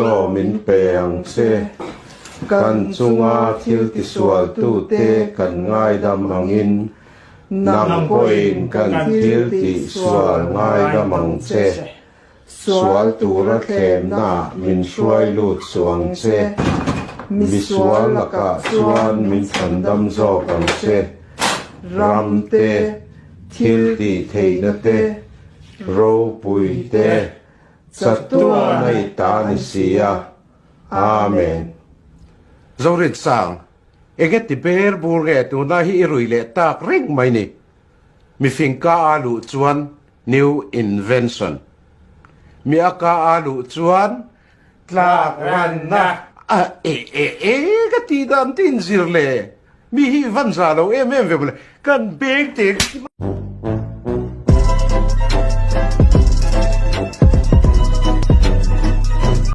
Chaw min pe ang che. Kan chunga thil tisualtute kan ngaidam angin, nang pawhin kan thil tihsual ngaidam ang che. Sual tura thlemnaah min hruai lut suh ang che. Misual lakah chuan min chhandam zawk ang che. Ram te, thil tih theihna te, ropui te, chatuan a i ta ni si a. Amen. Zorin Sang, enge ti ber bur nge tuna hi i rui leh tak reng mai ni? Mifing ka a luh chuan New invention. Mi a ka a luh chuan tlak ranna. A e e e ka tih dan te inzir le. Mi hi van za lo em em ve mawle. Kan beng te.